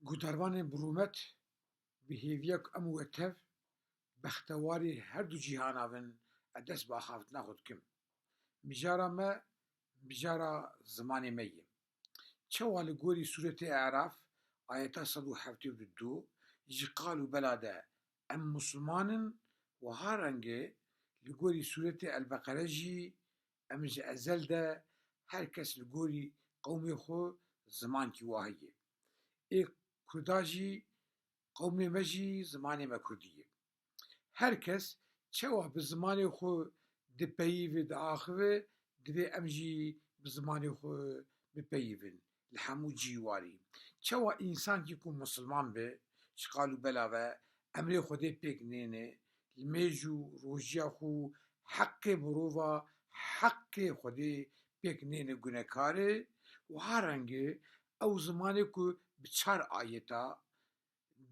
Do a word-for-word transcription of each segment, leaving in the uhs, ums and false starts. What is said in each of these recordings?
Guhdarvanên bi rûmet, bi hêviya ku em û we tev bextewarê her du cîhana bin, ez dest bi axaftina xwe dikim. Mijara me, mijara zimanê me ye. Çawa li gorî sûretê Eraf, ayeta sed û heftê û du, ji qal û bela de em Musulman in, wiha rengê li gorî sûretê El-Beqere jî em ji ezel de her kes li gorî qewmê xwe zimankî wa heye. Ê Kurda jî, qewmê me jî zimanê me Kurdî ye. Her kes çawa bi zimanê xwe dipeyivê, diaxive, divê em jî bi zimanê xwe bipeyivin. Li hemû cî warî. Çawa însankî ku misilman be, ji qal û bela ve emrê Xwedê pêk nêne, li mêj û rojiya xwe heqê mirova, heqê Xwedê pêk nêne, gunekar e. Wiha rengê ew zimanê ku bi çar ayeta,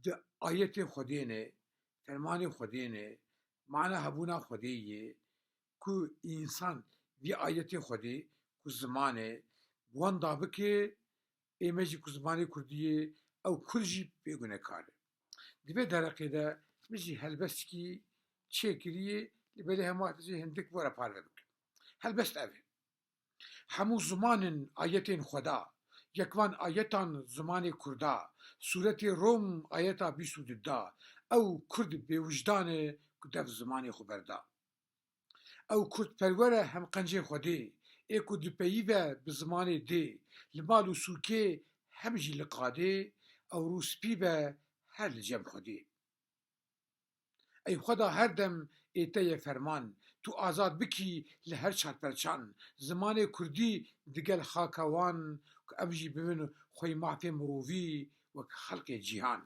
di ayetê Xwedê ne, fermanê Xwedê ne, mana hebûna Xwedê ye, ku însan vî ayetê Xwedê ku ziman e, wenda bike, ê me jî ku zimanê Kurdî ye, ew Kurd jî bê gunekar e. Di vê dereqê de min jî helbestkî çêkiriye, lê belê hema ez ê hindik were parve bikim. Helbest ev e. Hemû ziman in ayetên Xweda. Yek van ayetan zimanê Kurda. Sûretê Rom ayeta bîst û du da. Ew Kurd bêwijdan e ku dev zimanê xwe berda. Ew Kurd perwer e hem qencê Xwedê. Ê ku dipeyive bi zimanê dê. Li mal û sûkê hem jî li qadê. Ew rûspî be her li cem Xwedê. Ey Xweda, her dem ê te ye ferman, tu azad bikî li her çar perçan, zimanê Kurdî digel xaka wan, ku em jî bibin xwey mafê mirovî wek xelkê cîhan.